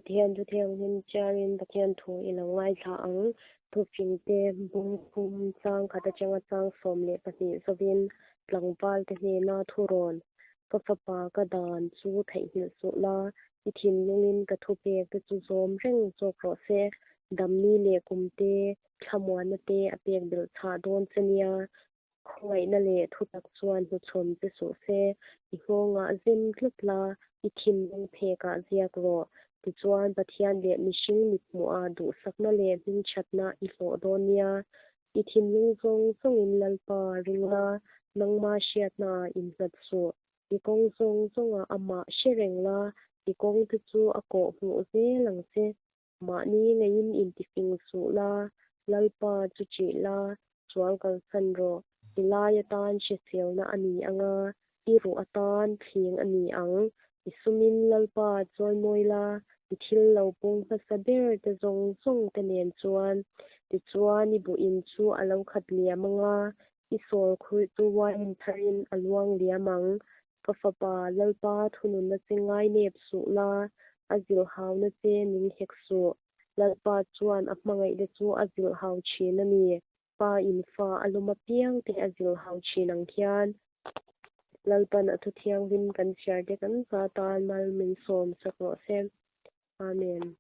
Pathian thu thianghlim chiarin Pathian thu i lo ngaithla ang. Thufingte bung phum chang khat atanga chang 12 zovin tlangvalte hnena thurawn, Ka fapa ka dan chu theihnghilh suh la, i thinlungin ka thupek te chu zawm reng zawk rawh se. Damni leh kumte thlamuanna te a pek belh chhah dawn che nia. Khawngaihna leh thutak chuan hnuchhawn che suh se, i nghawngah zem tlat la, i thinlung phekah ziak rawh. Tichuan, Pathian leh mihring mithmuhah duhsakna leh hmingthatna i hlawh dawn nia. I thinlung zawng zawngin Lalpa ring la, nangma hriatnaah innghat suh. I kawng zawng zawngah amah hre reng la, i kawngte chu a kawh hmuh zel ang che. Mahni ngeiin intifing suh la, Lalpa chu ṭih la, sual kalsan rawh. I lai atan hriselna a ni ang a, i ruh atan thling a ni ang. I sumin Lalpa chawimawi la, i thil lo pung hmasa ber te zawng zawng te nen chuan. Tichuan i buhin chu a lo khat liam ang a, i sawl khurh chu uain tharin a luang liam ang. Ka fapa, Lalpa thununna che ngai nep suh la, a zilhhauna che ning hek suh. Lalpa chuan a hmangaihte chu a zilhhau thin a ni. Pa in fa a lawm apiang te a zilhhau thin ang khian. Lalpan a thu thianghlim kan chhiar te kan za tan mal min sawm sak rawh se. Amen.